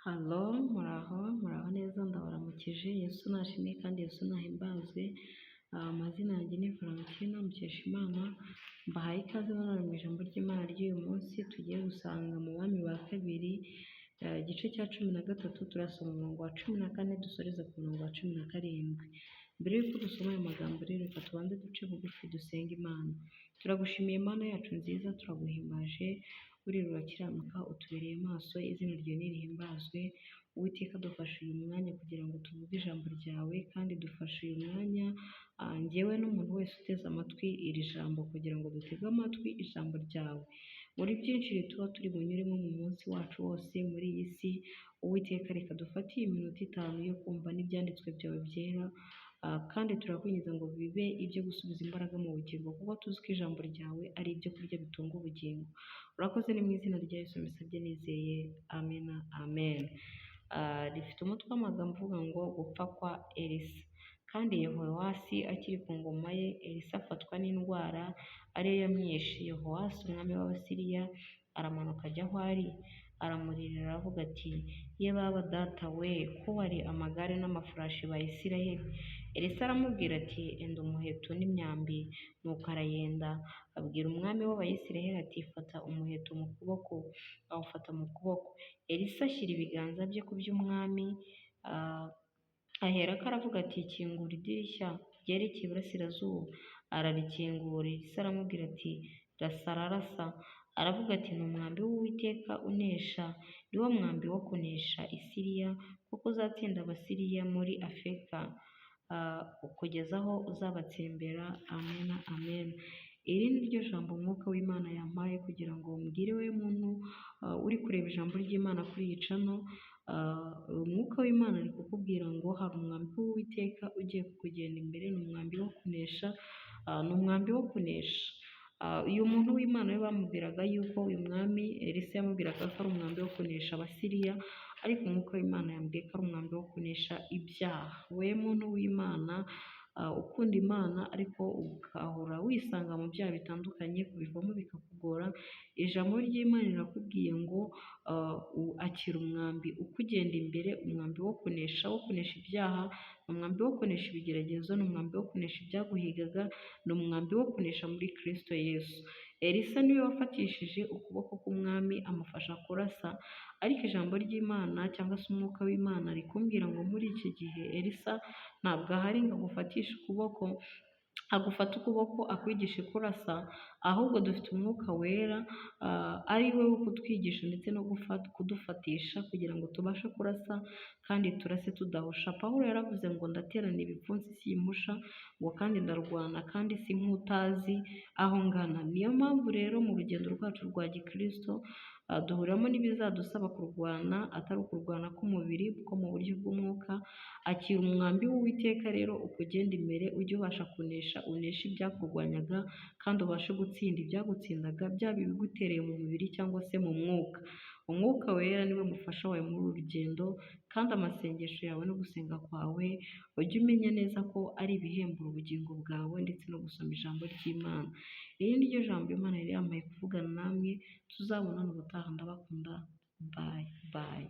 Hello, muraho, muraho neza, ndabaramukije. Yesu nashimwe kandi Yesu nahimbazwe. Amazina yanjye ni Valentine Mukeshimana, mbahaye ikaze nanone mu ijambo ry'Imana ry'uyu munsi tugiye gusanga mu Bami ba Kabiri, igice cya 13, turasoma umurongo wa 14 dusoreze ku murongo wa 17. Mbere y'uko dusoma ayo magambo rero, reka tubanze duce bugufi dusenge Imana. Turagushimiye Mana yacu nziza, turaguhimbaje, urira urakiranuka, utubereye maso, izina ryawe nirihimbazwe. Uwiteka, dufashe uyu mwanya kugira ngo tuvuge ijambo ryawe, kandi dufashe uyu mwanya njyewe n'umuntu wese uteze amatwi iri jambo kugira ngo dutege amatwi ijambo ryawe. Muri byinshi tuba turi bunyuremo mu munsi wacu wose muri iyi si, Uwiteka, reka dufate iyi minota 5 yo kumva n'ibyanditswe byawe byera, kandi turakwinginze ngo bibe ibyo gusubiza imbaraga mu bugingo, kuko tuzi ko ijambo ryawe ari ibyo kurya bitunga ubugingo. Urakoze, ni mu izina rya Yesu mbisabye nizeye, amena, amen. Rifite umutwe w'amagambo uvuga ngo gupfa kwa Elisa. Kandi Yehowasi akiri ku ngoma ye, Elisa afatwa n'indwara ariyo yamwishe. Yehowasi umwami w'Abasiriya aramanuka ajya aho ari, aramuririra, aravuga ati: "Ye baba data we, ko wari amagare n'amafarashi ba Isiraheli!" Elisa aramubwira ati: "Enda umuheto n'imyambi." Nuko arayenda. Abwira umwami w'Abayisiraheli ati: "Fata umuheto mu kuboko." Awufata mu kuboko. Elisa ashyira ibiganza bye ku by'umwami, aherako aravuga ati: "Kingura idirishya ryerekeye iburasirazuba." Ararikingura. Elisa aramubwira ati: "Rasa." Ararasa. Aravuga ati: "Ni umwambi w'Uwiteka unesha, ni wo mwambi wo kunesha i Siriya, kuko uzatsinda Abasiriya muri Afeka kugeza aho uzabatsembera." Amen, amen. Iri ni ryo jambo Umwuka w'Imana yampaye kugira ngo mbwire we muntu uri kureba ijambo ry'Imana kuri iyi channel. Umwuka w'Imana ari kukubwira ngo hari umwambi w'Uwiteka ugiye kukugenda imbere, ni umwambi wo kunesha, ni umwambi wo kunesha. Uyu muntu w'Imana we bamubwiraga yuko uyu mwami Elisa yamubwiraga ko ari umwambi wo kunesha Abasiriya, ariko Umwuka w'Imana yambwiye ko ari umwambi wo kunesha ibyaha. We muntu w'Imana ukunda Imana ariko ugahora wisanga mu byaha bitandukanye, kubivamo bikakugora, ijambo ry'Imana rirakubwiye ngo akira umwambi ukugenda imbere, umwambi wo kunesha, wo kunesha ibyaha, ni umwambi wo kunesha ibigeragezo, ni umwambi wo kunesha ibyaguhigaga, ni umwambi wo kunesha muri Kristo Yesu. Elisa niwe wafatishije ukuboko k'umwami amufasha kurasa, ariko ijambo ry'Imana cyangwa se Umwuka w'Imana rikumbwira ngo muri iki gihe Elisa ntabwo ahari ngo agufatishe ukuboko, agufate ukuboko akwigishe kurasa, ahubwo dufite Umwuka Wera ari we wo kutwigisha ndetse no kudufatisha kugira ngo tubashe kurasa kandi turase tudahusha. Pawulo yaravuze ngo: "Ndaterana ibipfunsi simpusha," ngo kandi "ndarwana kandi si nk'utazi aho ngana." Niyo mpamvu rero mu rugendo rwacu rwa gikristo duhuriramo n'ibizadusaba kurwana, atari ukurwana k'umubiri, ko mu buryo bw'umwuka. Akira umwambi w'Uwiteka rero ukugenda imbere, ujye ubasha kunesha, uneshe ibyakurwanyaga kandi ubashe gutsinda ibyagutsindaga, byaba ibigutereye mu mubiri cyangwa se mu mwuka. Umwuka Wera niwe mufasha wawe muri uru rugendo, kandi amasengesho yawe no gusenga kwawe ujye umenya neza ko ari ibihembura ubugingo bwawe, ndetse no gusoma ijambo ry'Imana. Iri ni ryo jambo Imana yari yampaye kuvugana namwe. Tuzabonane ubutaha, ndabakunda, bye bye.